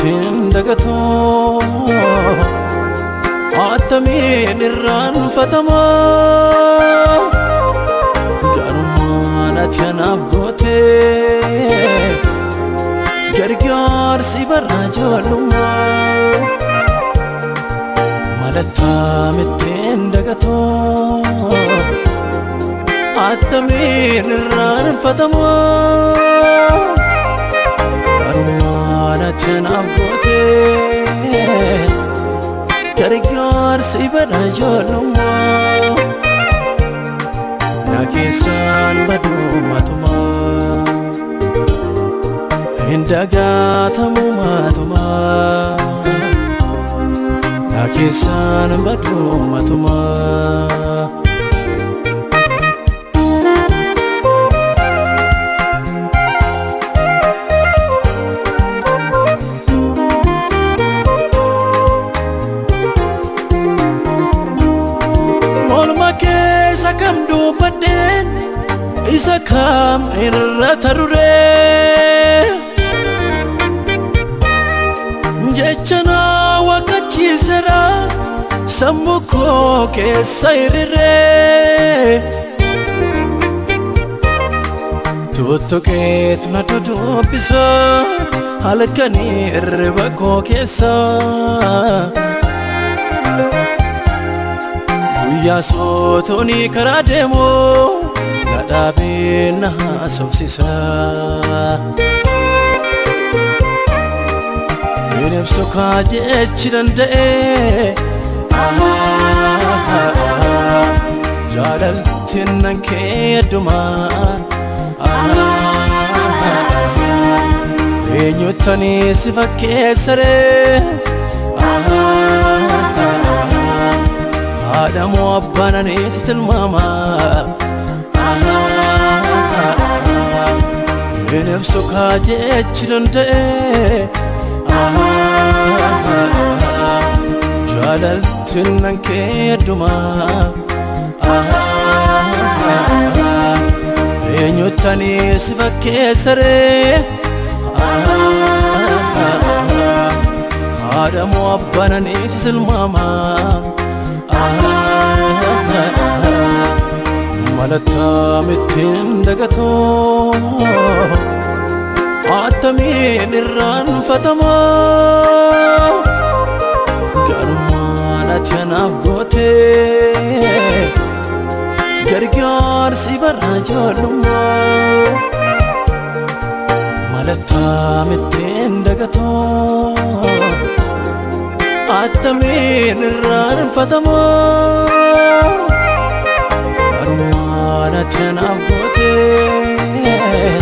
Malattaa dagatoo attamiin irraanfatamaa gaarummaan ati anaaf gootee gargaarsi bara ijoollummaa malattaa mittiin dagatoo attamiin irraanfatamaa gaarummaan ati anaaf gootee gargaarsi bara ijoollummaa na keessaan baduu matumaa hin dagatamu matumaa na keessaan baduu matumaa. Isa kam dubbadheen isa kam irra taruree jecha na waqachiiseera sammuu koo keessa hiriiree tuttuqeetu na dudubbisa halkanii hirriba koo keessa. Guyyaa sootooni karaa deemu na dhaabee na haasofsiisa. Hin ibsu kaa jechi danda'e jaalaltiin nan kee addumaa eenyuttani si fakkeessaree. Haadha moo abbaan ani si tilmaama hin ibsu kaa jechi danda'e jaalaltiin nan kee addumaa eenyuttani si fakkeessaree haadha moo abbaan ani si tilmaama. Malattaa mittiin dagatoo attamiin irraanfatamaa gaarummaan ati anaaf gootee gargaarsi bara ijoollummaa malattaa mittiin dagatoo attamiin irraanfatamaa gaarummaan ati anaaf gootee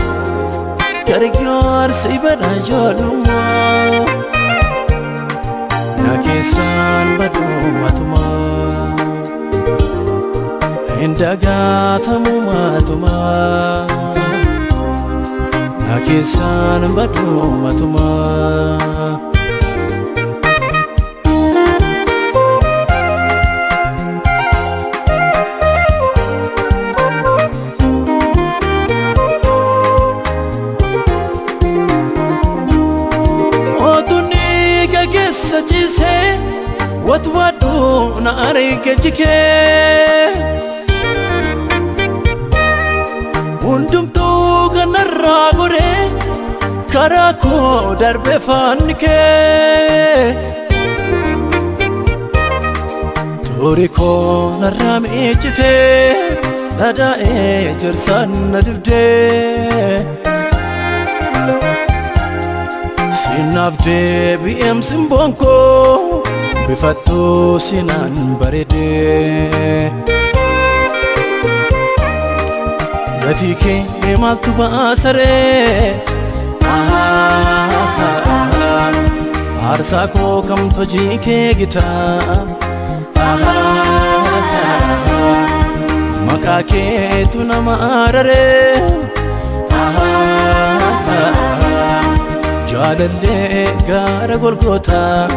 gargaarsi bara ijoollummaa na keessaan baduu matumaa hin dagatamu matumaa na keessaan baduu matumaa. Ciisee watwaadhu na arge jikee hundumtuu kanarraa goree karaa koo darbe faanni kee xurii koo narraa miiccitee dhadhaa'ee jirsaan na dibdee. Sinaaf deebi'eem simboon koo bifattuu sinaan bareedee. Gatii kee maaltu baasaree aarsaa koo kamtu hojii kee gitaa maqaa keetu nama araree. Jaalallee gaara Golgootaa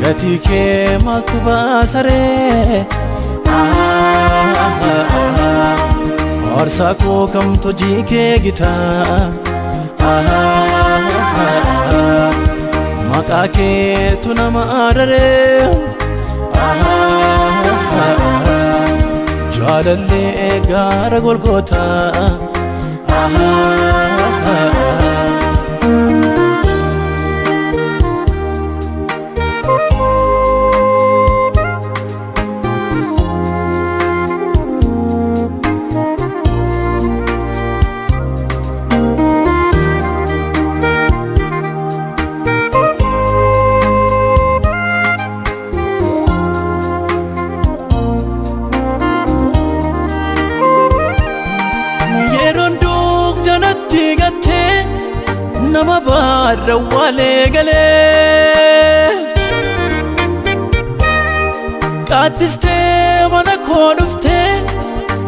gatii kee maaltu baasaree aarsaa koo kamtu hojii kee gitaa. Oolmaa keetu nama araree jaalallee gaara Golgootaa. Nama baarra walee galee qaaddistee mana koo dhuftee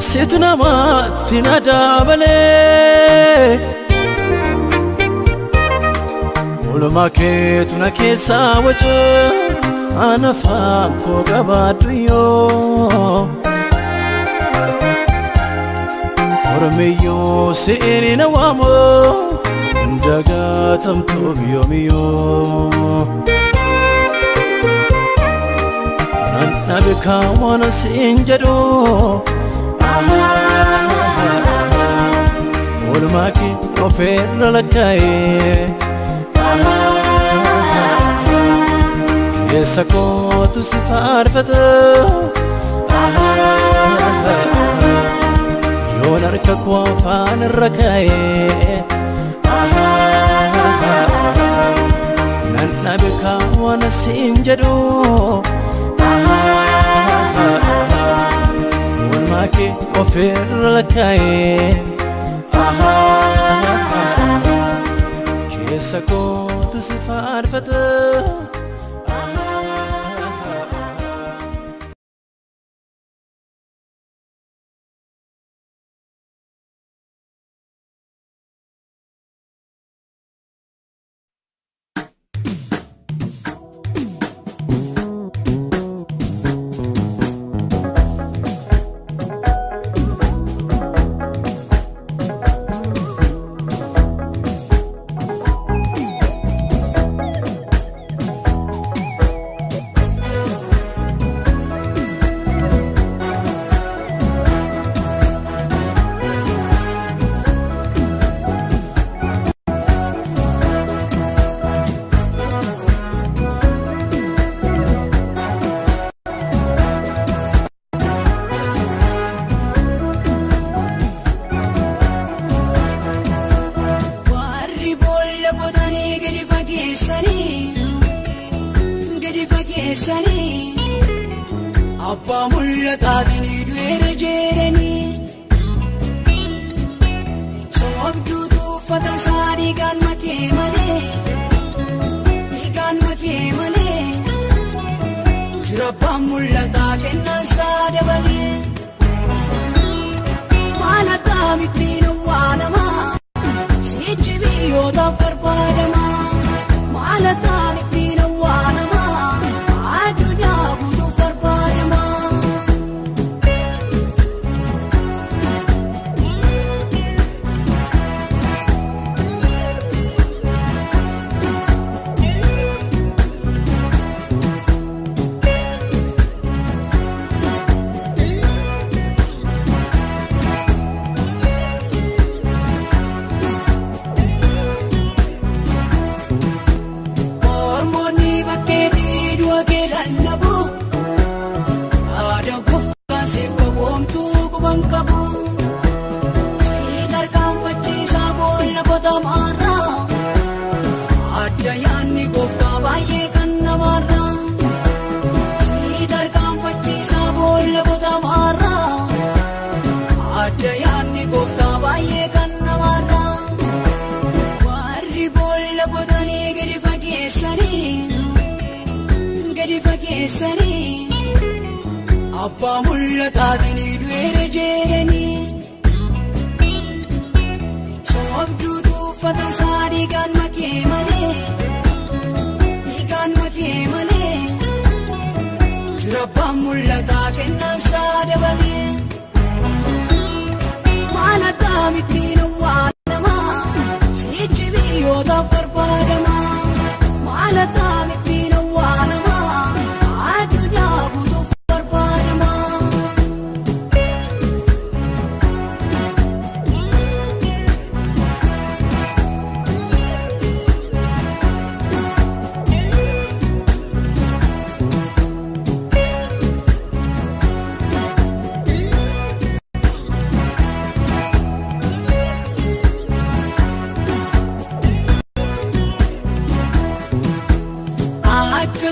situ namaatti na dabalee oolmaa keetu na keessaa waca ana afaan koo qabaadhu yoo Oromiyyoo si'ini na waamoo dagatamtu yoomiyyoo nan dhabe kaawwan siin jedhu oolmaa kee ofirra lakkaa'ee keessa kootu si faarfata yoon harka koo afaan irra kaa'ee nan dhabe kaawwan siin jedhu oolmaa kee ofirra lakkaa'ee keessa kootu si faarfata. Abbaa mul'ataatiin du'eera jedhanii soobduutu uffata isaa dhiigaan makee malee dhiigaan makee malee jira abbaan mul'ataa kennaan isaa dabalee maal akkamittiin awwaalamaa sichi biyyootaaf barbaadamaa maal akkamittiin awwaalamaa addunyaa guutuuf barbaadamaa. Abbaa mul'ataatiin du'eera jedhanii soobduutu uffata isaa dhiigaan makee malee dhiigaan makee malee jira abbaan mul'ataa kennaan isaa dabalee maal akkamittiin awwaalamaa sichi biyyootaaf barbaadamaa maal akkamittiin.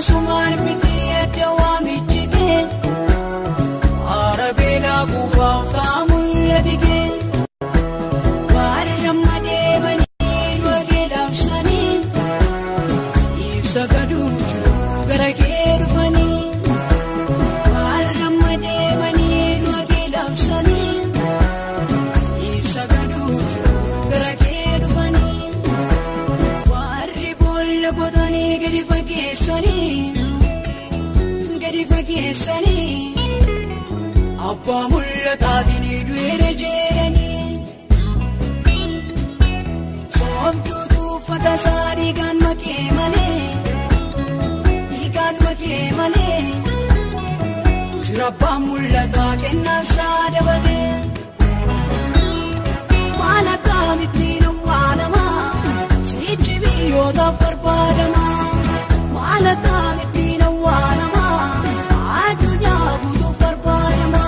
Tasumaan miti adda waamichi kee haara beelaa kuufaaf ta'a mul'ati kee warra amma deemanii du'a kee dhaabsanii siif sagaduu jiru gara kee dhufanii warra amma deemanii du'a kee dhaabsanii siif sagaduu jiru gara kee dhufanii warri boolla qotanii gadi fageessanii. Gadi fageessanii abbaa mul'ataatiin du'eera jedhanii soobduutu uffata isaa dhiigaan makee malee dhiigaan makee malee jira abbaa mul'ataa kennaan isaa dabalee maal akkamittiin awwaalamaa sichi biyyootaaf barbaadamaa maal akkamittiin awwaalamaa. Addunyaa guutuuf barbaadama.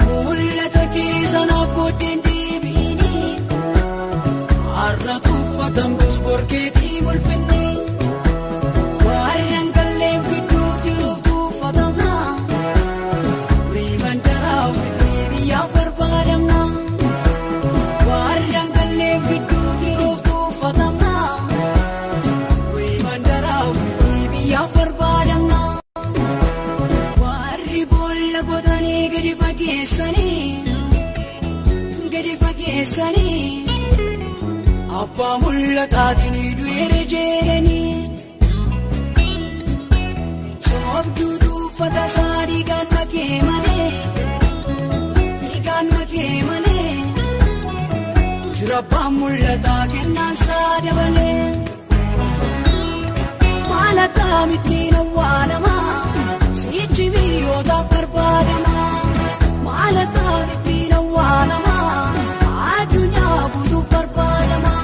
Mul'ata keessa naaf booddeen deebiini har'a tuffatamtus borkeetii mul'inni warreen kalleen gidduu jiruuf tuffatamna riimandaraa ofiitii biyyaaf barbaadamna warreen kalleen gidduu jiruuf tuffatamna riimandaraa ofiitii biyyaaf barbaadamna. Warri boolla qotanii gadi fageessanii gadi fageessanii abbaa mul'ataatiin du'eera jedhanii soobduutu uffata isaa dhiigaan makee malee dhiigaan makee malee jira abbaa mul'ataa kennaan isaa dabalee maal akkamittiin awwaalamaa sichi biyyootaaf barbaadamaa maal akkamittiin awwaalamaa addunyaa guutuuf barbaadamaa.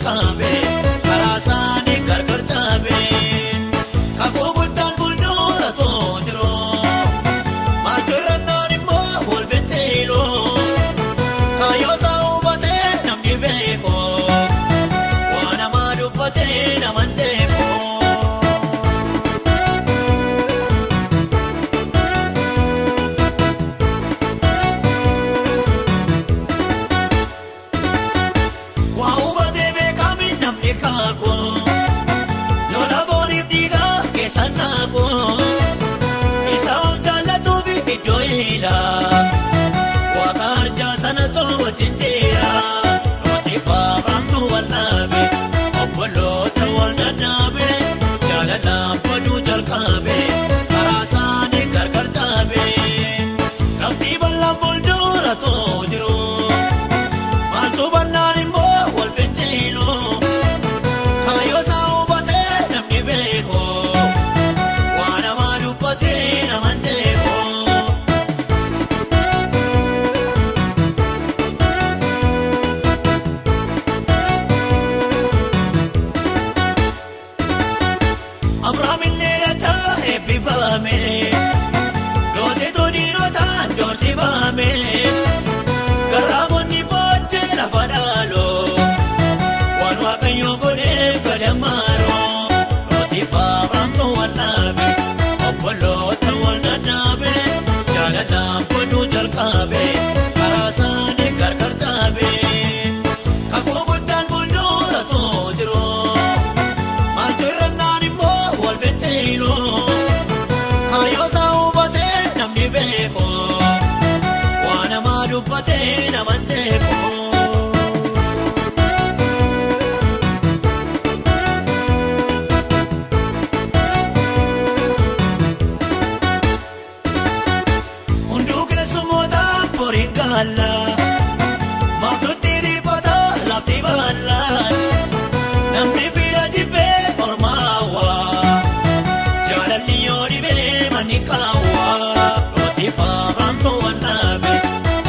jalqabe karaa isaanii gargar caabe kakuu guddaan fuuldura jiru maaltu irrannaan immoo wal fincilu kaayyoo isaa hubatee namni beeku waan namaa dubbatee naman jeeku. Lola booniif dhiigaa keessa naaqu isaan jaallatuuf iddoo ila waaqa arjaa sanatu wajjin jira nuti faafamtu wal dhaabe obboloota wal dadhaabe jaalalaan baduu jalqabe karaa isaanii gargar caabe lafti bal'aan fuuldura jiru maaltu bannaan immoo wal fincilu. Garraamonni booddee lafa dhaaloo waan waaqayyo godheef gadamaaroo nuti faafamtu wal dhaabe obboloota wal dadhaabe jaalalaan baduu jalqabe karaa isaanii gargar caabe kakuu guddaan fuuldura jiru maaltu irrannaan immoo wal fincilu kaayyoo isaa hubatee namni beeku. Dubbatee naman jeeku. Hunduu keessummoota horiin gaala maaltutti dhiphata lafti baala namni fira jibbee ormaawaa jaalalli yoo dhibee manni kaawwaa nuti faafamtu wal dhaabe.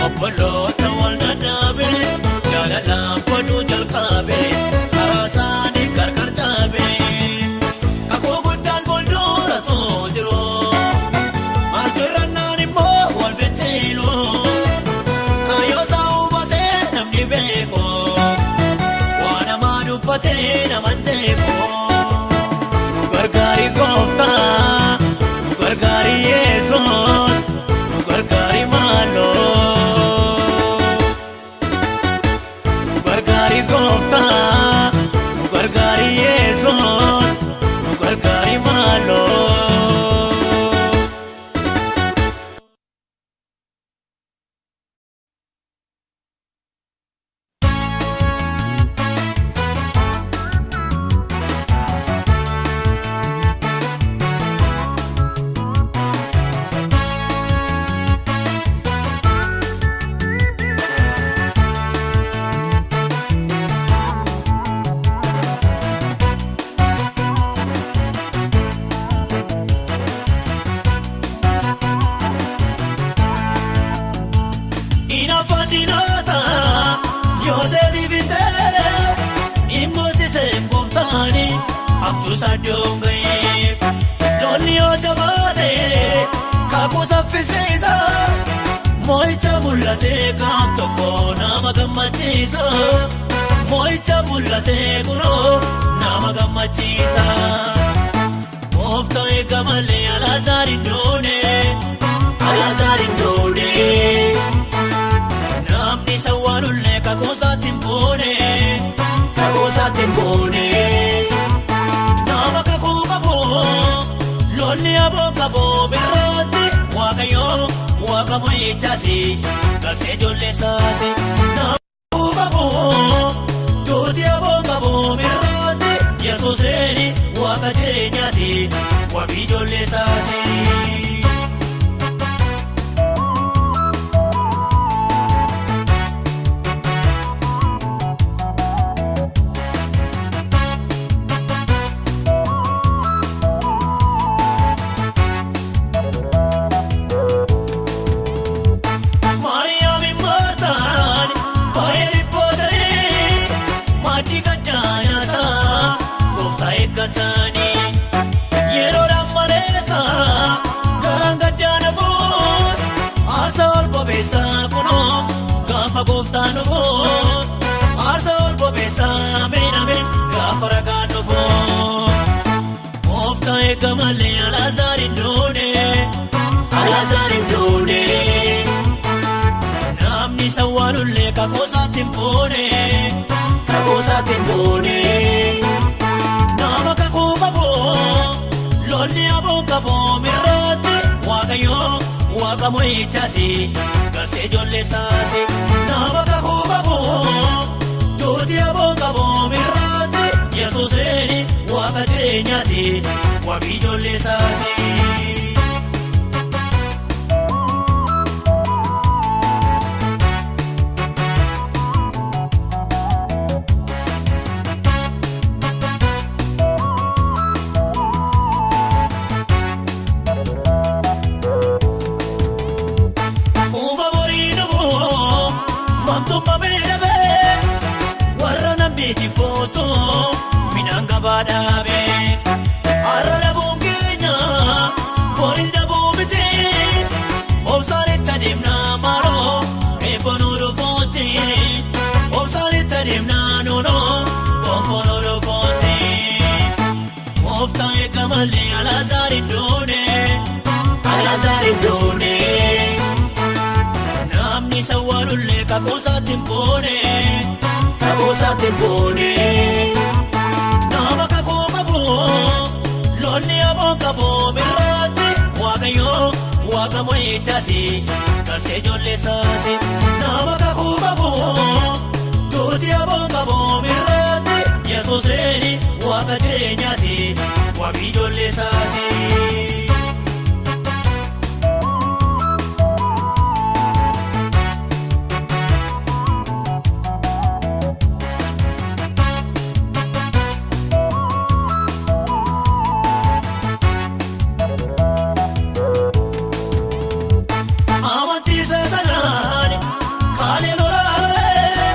Obboloota wal dadhaabe jaalalaan baduu jalqabe karaa isaanii gargar caabe kakuu guddaan fuuldura jiru maaltu irrannaan immoo wal fincilu kaayyoo isaa hubatee namni beeku waan namaa dubbatee naman jeeku. Nu gargaari gooftaa nu gargaari Yesuus nu gargaari maaloo. Gargaari gooftaa nu gargaari Yesuus nu gargaari maaloo. Mo'icha mul'atee qaam tokko nama gammachiisa. Mo'icha mul'atee kunoo nama gammachiisa. Gooftaa eega malee Alaazaar hin duune. Alaazaar hin duune. Namni isa waanullee kakuu isaatti hin buune. Kakuu isaatti hin buune. Nama kakuu qabu lolli aboo qabu birraatti waaqayyoo. Waaqa mo'ichaati galsee ijoollee isaati. Nama qabu duuti aboo qabu birraatti Yesuuseen waaqa jireenyaati wabii ijoollee isaati. Gaafa gooftaan dhufu aarsaa ol qopheessa ameen ameen gaafa ragaan dhufu. Gooftaa eega malee Alaazaar hin duune Alaazaar hin duune. Namni isa waalullee kakoosaatti hin boone kakoosaatti hin boone. Nama kakuu qabu lolli aboo qabu mirraatti Waaqayyo waaqa mo'ichaati garsee ijoollee isaati. Nama kakuu qabu duuti aboo qabu mirraatti Yesuuseen waaqa jireenyaati wabii ijoollee isaati. Alaazaar hin duune Alaazaar hin duune. Namni isa waalullee kakoosaatti hin boone kakoosaatti hin boone. Nama kakuu qabu lolli aboo qabu mirraatti Waaqayyo waaqa mo'ichaati garsee ijoollee isaati. Nama kakuu qabu duuti aboo qabu mirraatti Yesuuseen waaqa jireenyaati wabii ijoollee isaati. Amantiisa sanaan kaalee lolaalee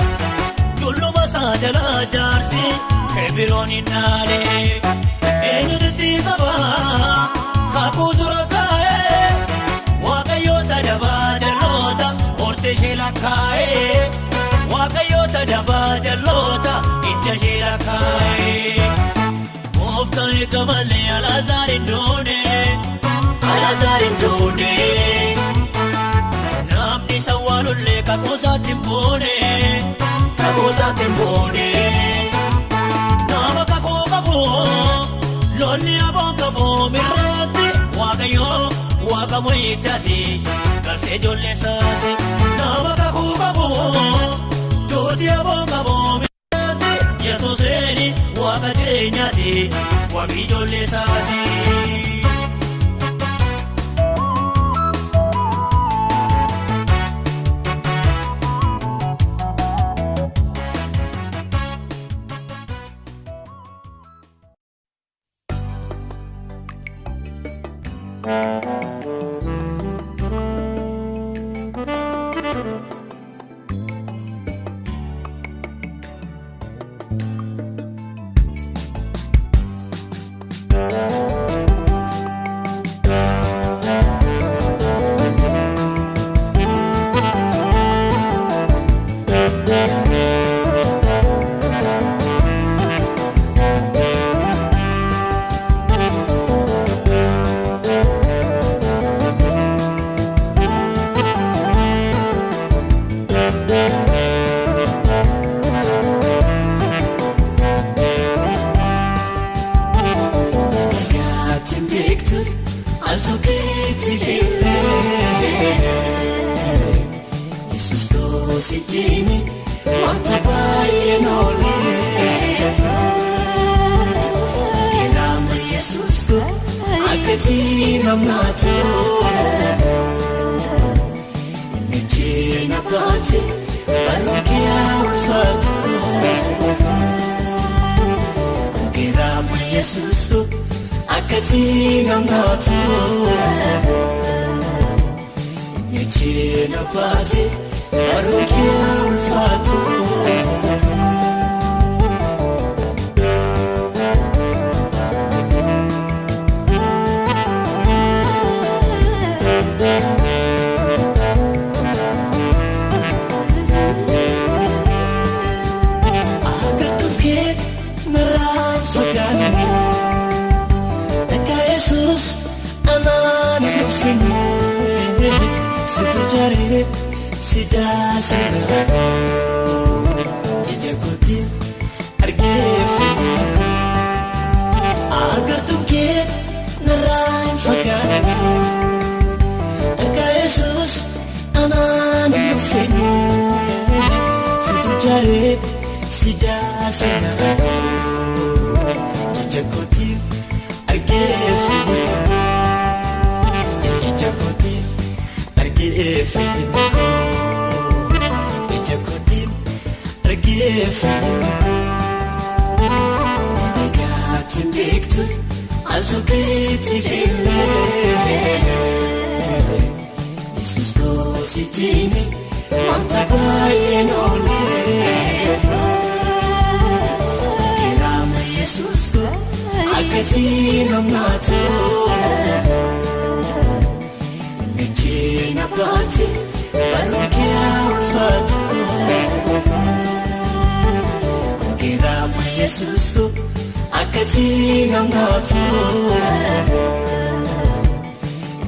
julluma isaa jalaa jaarsi Kebiroon hin dhaalee. Eenyutu sabaa kakuu dura taa'ee Waaqayyoota dabaa jalloota hortee ishee lakkaa'ee Waaqayyoota dabaa jalloota hidda ishee lakkaa'ee. Gooftaan eega malee Alaazaar hin duune Alaazaar hin duune. Namni isa waalullee kakoosaatti hin boone kakoosaatti hin boone. Nama kakuu qabu lolli aboo qabu mirraatti Waaqayyo waaqa mo'ichaati garsee ijoollee isaati. Nama kakuu qabu duuti aboo qabu mirraatti Yesuuseen waaqa jireenyaati wabii ijoollee isaati. Sidaasina ija kootiin argee fayyina agartuun kee narraa hin fagaanne akka Yesuus anaan hin dhufne situ jaaree sidaasina ija kootiin argee fayyina ija kootiin argee fayyina. Nagaatiin beektu altokeetti fillee Yesuus koositiini wanta baay'een oolee Kiraama Yesuus akkatiin hammaatu Michiina baate baruukee ulfaatu. Kiraama Yesuus akkatiin hammaatu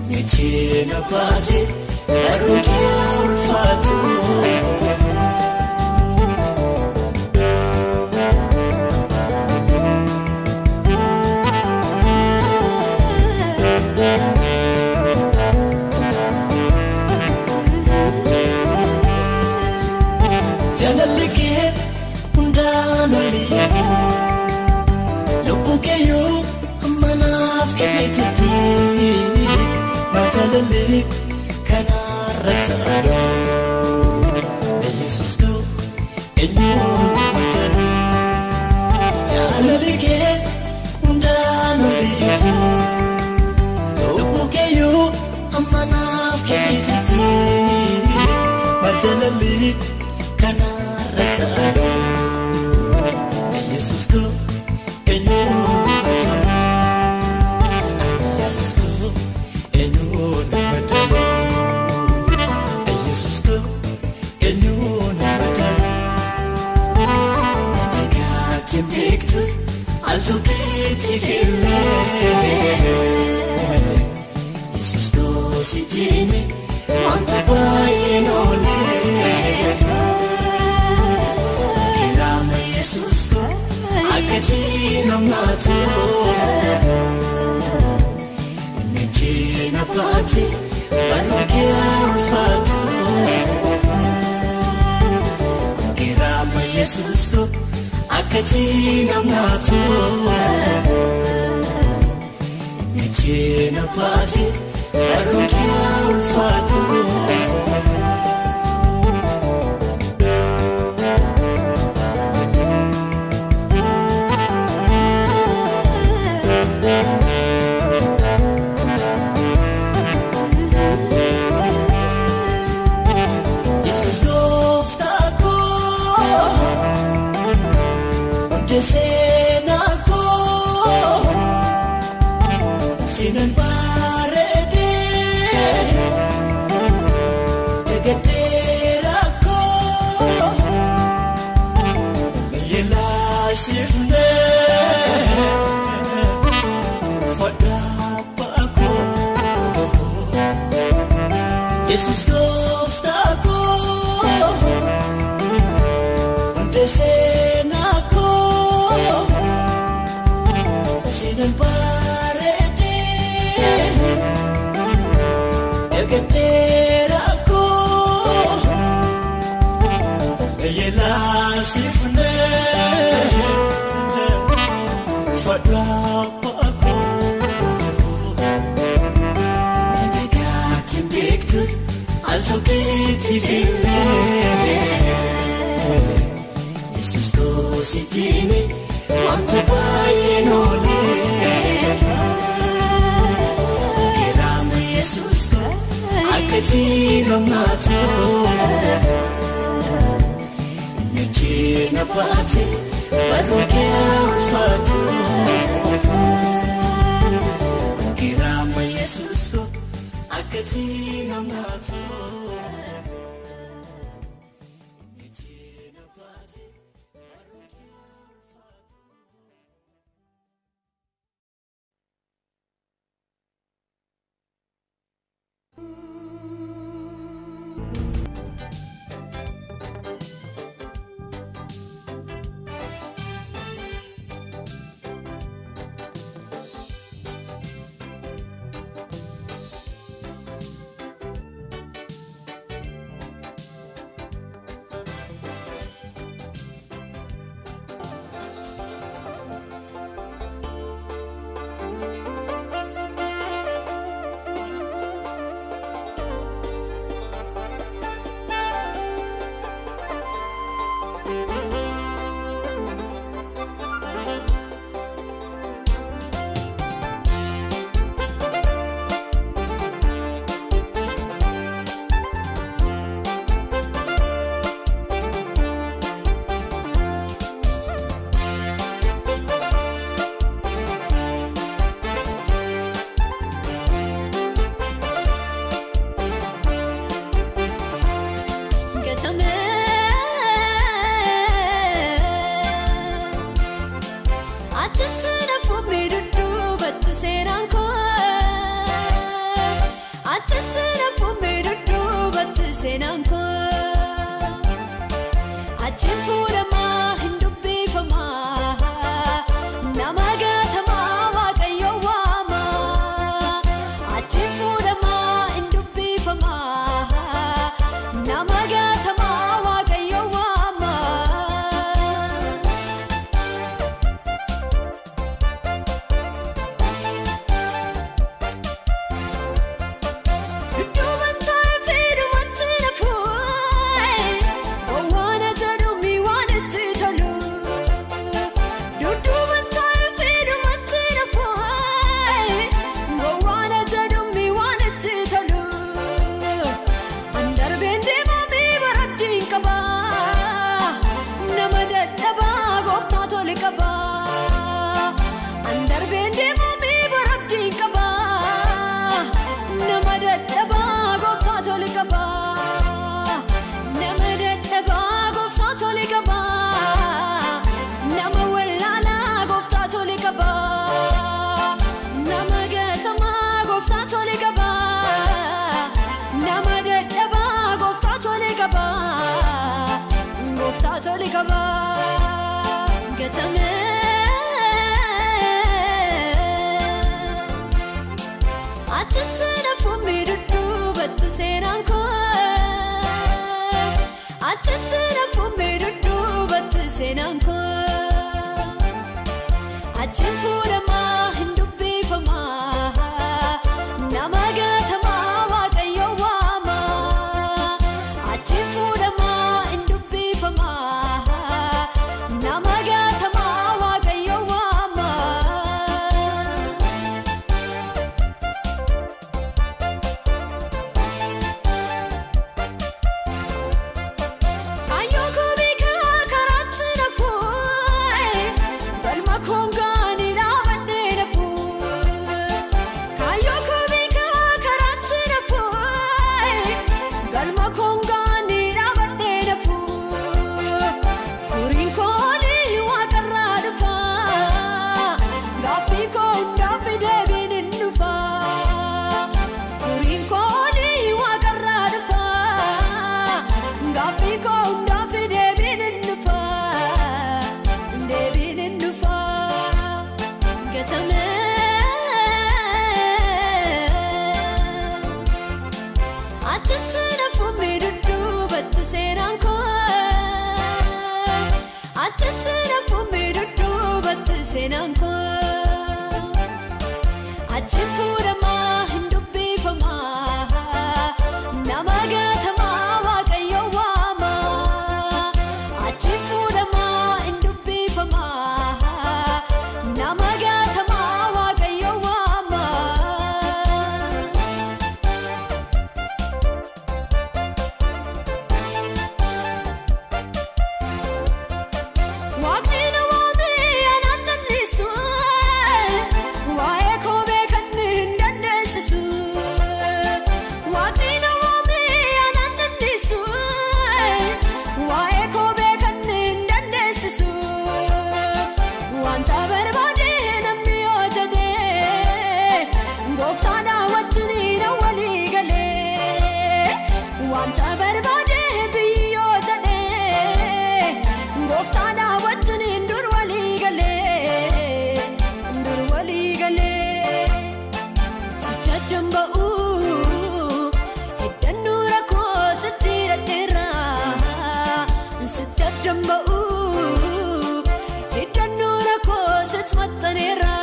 Michiina baate baruukee ulfaatu. Jaalalli kee hundaan oliiti lubbuu keeyyuu hamma naaf kenniteetti jaalalli kanarra caalu Yesuus koo eenyuun madaalu jaalalli kee hundaan oliiti lubbuu keeyyuu hamma naaf kenniteetti jaalalli. Kanarra caalu Yesuus koo eenyuun madaalu Yesuus koo eenyuun madaalu Yesuus koo eenyuun madaalu Nagaatiin beektu altokeetti fillee Yesuus koositiini wanta baay'een oolee. Yesuus akkatiin hammaatu Michiina baate baruukee ulfaatu Kiraama Yesuus akkatiin hammaatu Michiina baate baruukee ulfaatu. Seenaa sinan bareedee dagateera koo yeelaasifnee foddaa koo Yesuus gooftaa koo hundee seenaa koo. Sinan bareedee dagateera koo yeelaasifnee foddaa koo nagaatiin beektu altokeetti fillee Yesuus koositiini wanta baay'een oolee Kiraama Yesuus akkatiin hammaatu Michiina baate baruukee ulfaatu Kiraama Yesuus akkatiin hammaatu. Achiin fuudhamaa hin dubbifamaa nama gaatamaa waaqayyo waamaa. Achiin fuudhamaa hin dubbifamaa nama gaatamaa waaqayyo waamaa. Dudduuban taa'ee fiidumatti nafuun waan jedhuun waan itti tolu. Dudduuban taa'ee fiidumatti nafuun waan jedhuun waan itti tolu. Andarbeen deemamee barabdiin qaba nama dadhabaa gooftaa tole qaba. Andarbeen deemamee barabdiin qaba nama dadhabaa gooftaa tole qaba. Nama dadhabaa gooftaa tole qaba. Nama wallaalaa gooftaa tole qaba. Nama gatamaa gooftaa tole qaba. Nama dadhabaa gooftaa tole qaba. Gooftaa tole qaba. Gatamee. Achitti nafuun dudduubatti seenaan koo. Achitti nafuun dudduubatti seenaan koo. Achiin fuudhamaa hin dubbifamaa nama gaatamaa waaqayyo waamaa. Achiin fuudhamaa hin dubbifamaa nama gaatamaa waaqayyo waamaa. Kaayyoon koo beekaa karaatti nafuun galma koongaan dhaabadhee nafuun. Kaayyoon koo beekaa karaatti nafuun galma koongaan dhaabadhee nafuun. Furiin kooni waaqarraa dhufa gaaffii koo hundaaf deebiin hin dhufa. Furiin kooni waaqarraa dhufa gaaffii koo hundaaf deebiin hin dhufa. Deebiin hin dhufa. Gatamee. Achitti nafuun dudduubatti seenaan koo. Achitti nafuun dudduubatti seenaan koo. Achiin fuudhamaa hin dubbifamaa nama gaatamaa waaqayyo waamaa. Achiin fuudhamaa hin dubbifamaa nama gaatamaa waaqayyo waamaa. Waaqni na waamee anaan dandeessu waa'ee koo beekan hin dandeessisu. Waaqni na waamee anaan dandeessu waa'ee koo beekan hin dandeessisu. Wanta barbaade namni yoo jedhee gooftaadha wajjin na walii galee. Wanta barbaade biyyi yoo jedhee gooftaadha wajjin dur walii galee dur walii galee. Sitti ba'uu hiddannoo rakkoo sitti dhadheera. Sitti ba'uu hiddannoo rakkoo sitti maxxaneera.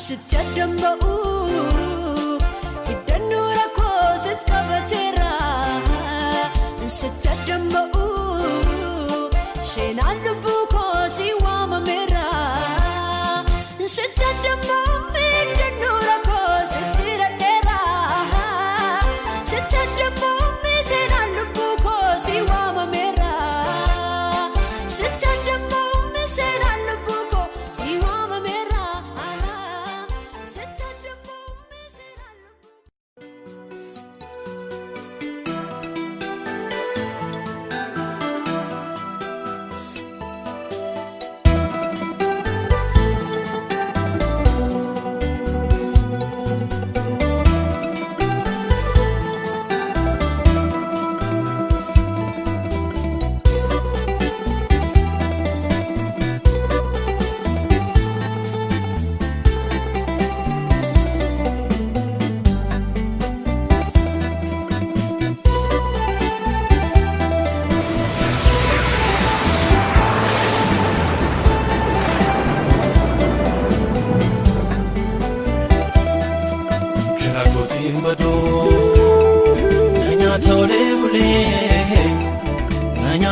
Sitti ba'uu hiddannoo rakkoo sitti qabateera. Sitti ba'uu seenaan lubbuu koo si waamameera. Sitti ba'uu hiddannoo rakkoo sitti dhadheera. Sitti ba'uu seenaan lubbuu koo si waamameera. Sitti ba'uu seenaan lubbuu koo si waamameera. Sitti ba'uu seenaan lubbuu.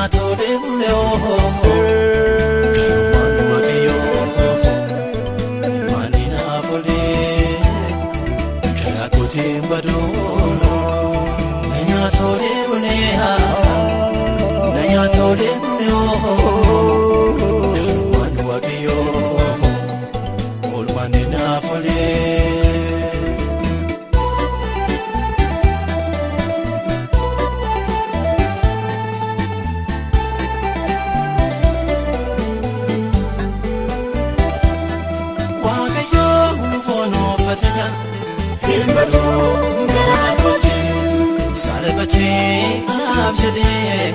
nyaata olee bulee ooo Waan waaqayyoo Maani naaf olee karaa kootiin baduu na nyaata olee bulee na nyaata olee bulee ooo Waan waaqayyoo Oolmaani naaf olee. Salbatee abjadee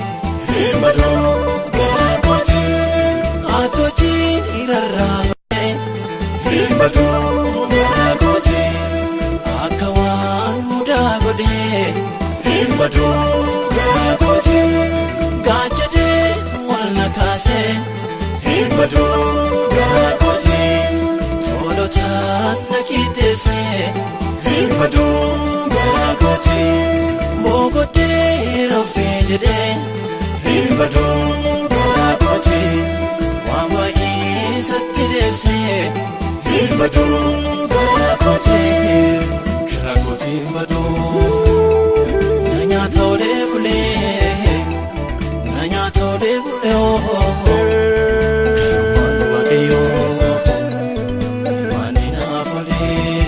hin baduu garaa kooti atoojiin irarraafee hin baduu garaa kooti akka waan mudaa godhee hin baduu garaa kooti gaachadee wal na kaasee hin baduu garaa kooti tolotaan na qixxeessee hin baduu garaa kooti. Bogodee rafee jedhee hin baduu garaa kooti waan baay'ee satti deessee hin baduu garaa kooti karaa kooti hin baduu na nyaata olee bulee na nyaata olee bulee ooo Waan waaqayyoo maani naaf olee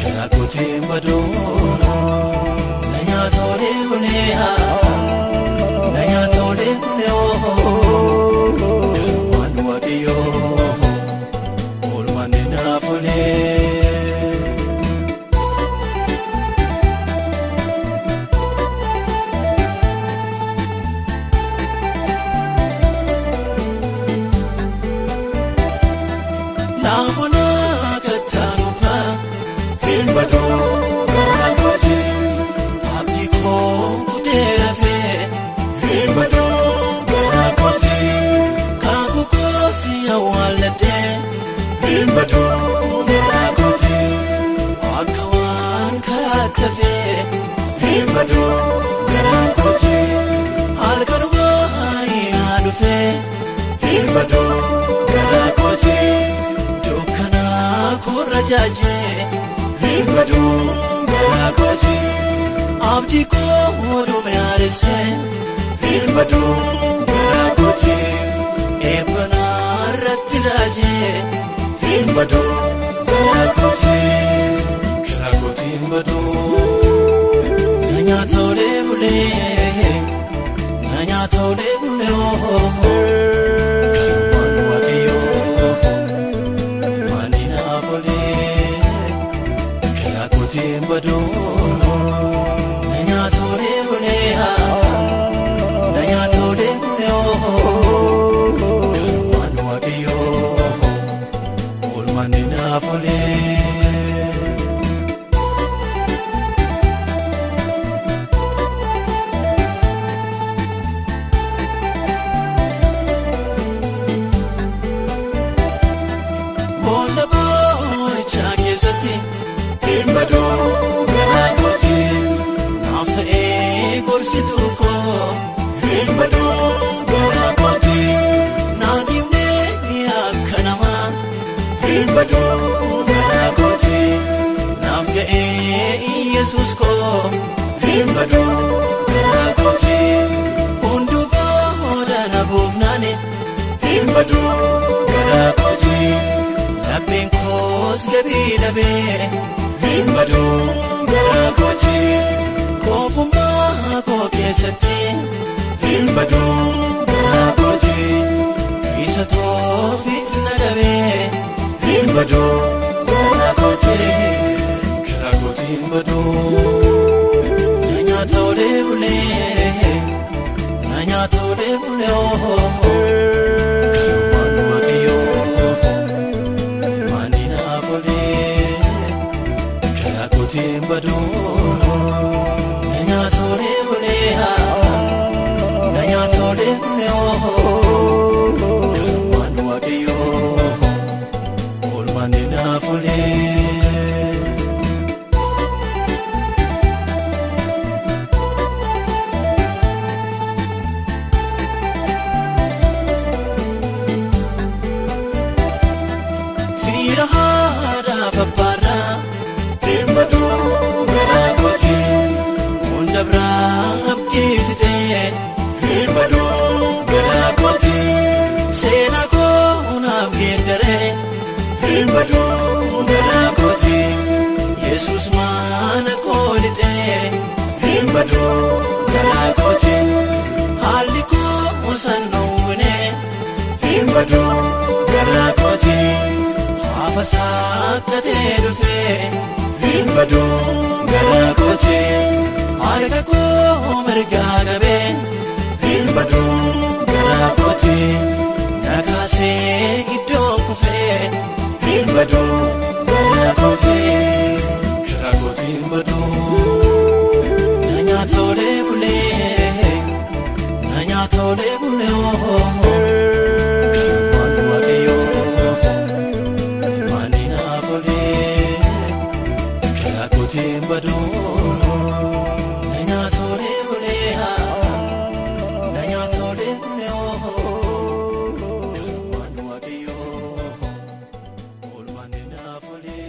karaa kooti hin baduu. Na nyaata olee bulee ooo Waan waaqayyoo oolmaani naaf olee. Laafonaa gattaanuufaa hin baduu garaa kooti. Abdii koo kutee rafee hin baduu garaa kooti. Kaakuu koosi awwaalladhee hin baduu garaa kooti. Akka waan karaatti hafee hin baduu garaa kooti. Halkanuma naa dhufee hin baduu garaa kooti. Dukkanaa korra jaajee hin baduu garaa kooti. Abdii koo dhume haaressee hin baduu garaa kooti. Eebbanaa irratti raajee hin baduu garaa kooti. Karaa kooti hin baduu na nyaata olee bulee na nyaata olee bulee ooo Waan waaqayyoo maani naaf olee karaa kooti hin baduu. Na nyaata olee bulee na nyaata olee bulee ooo Waan waaqayyoo oolmaani naaf olee. Boolla boo'ichaa keessatti hin baduu garaa kooti naaf ta'ee gorsituu koo hin baduu garaa kooti naan dhiibnee akka namaa hin baduu garaa kooti naaf ga'ee Yesuus koo hin baduu garaa kooti hunduu booda na buufnaani hin baduu garaa kooti. Lapheen koos gabii dhabee hin baduu garaa kooti koofummaa koo keessatti hin baduu garaa kooti isa toofiit na dhabee hin baduu garaa kooti karaa kooti hin baduu na nyaata olee bulee na nyaata olee bulee ooo Waan waaqayyoo maani naaf olee karaa kooti hin baduu na nyaata olee bulee na nyaata olee bulee ooo Waan waaqayyoo oolmaani naaf olee. Hin baduu garaa kooti Yesuus mana koo lixee. Hin baduu garaa kooti haalli koo osaan dhowwine. Hin baduu garaa kooti hafa saakkatee dhufee. Hin baduu garaa kooti harka koo mirgaa qabee. Hin baduu garaa kooti na kaasee iddoo kufee. Hin baduu garaa kooti garaa kooti hin baduu. Na nyaata olee bulee na nyaata olee bulee waan waaqayyoo maali naaf olee garaa kooti hin baduu. Na nyaata olee bulee na nyaata olee bulee waan waaqayyoo oolmaan naaf olee.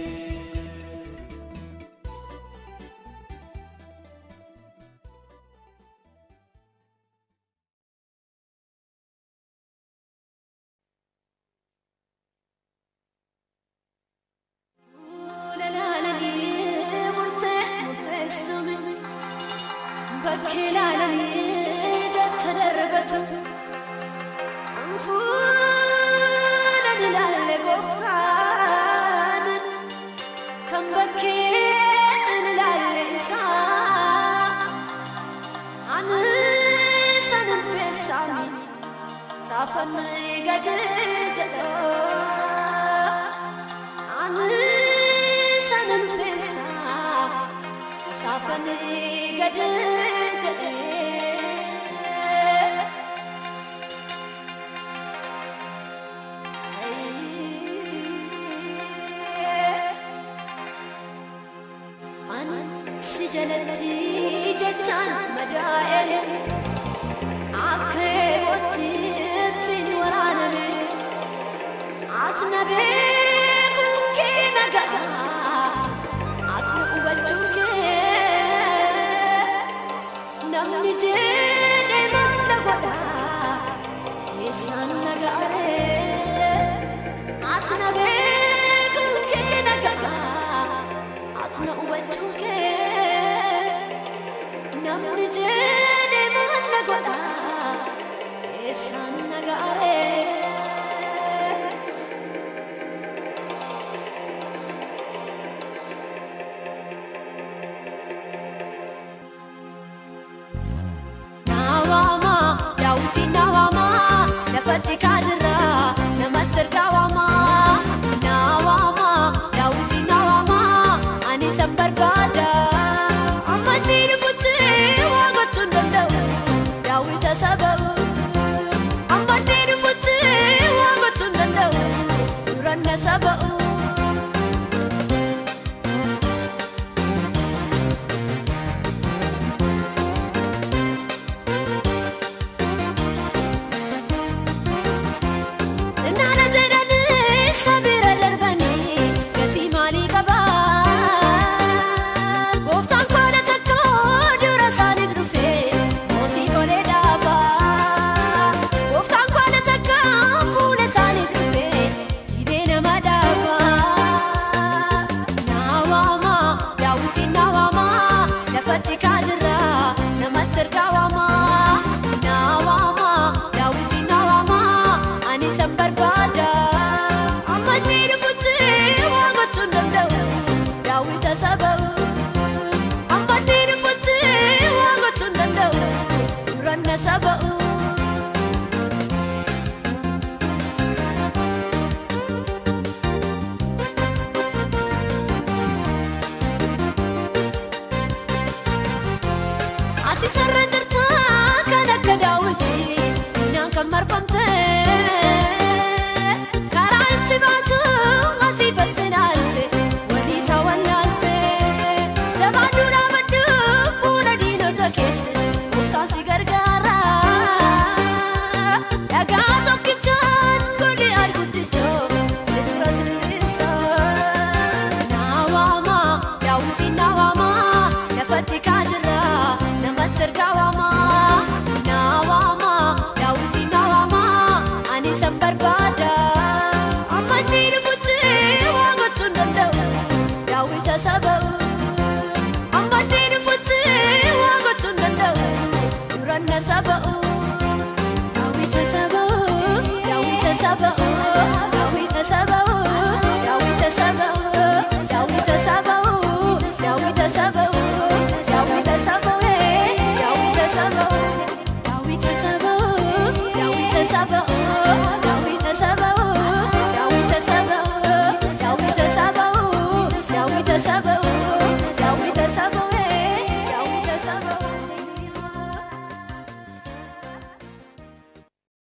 Barbaada. Amma inni dhufutti. Duraan saba'u Daawita saba'u Daawita saba'u Daawita saba'u Daawita saba'u Daawita saba'u Daawita saba'u Daawita saba'u Daawita saba'u Daawita saba'u Daawita saba'u Daawita saba'u Daawita saba'u Daawita saba'u Daawita saba'u.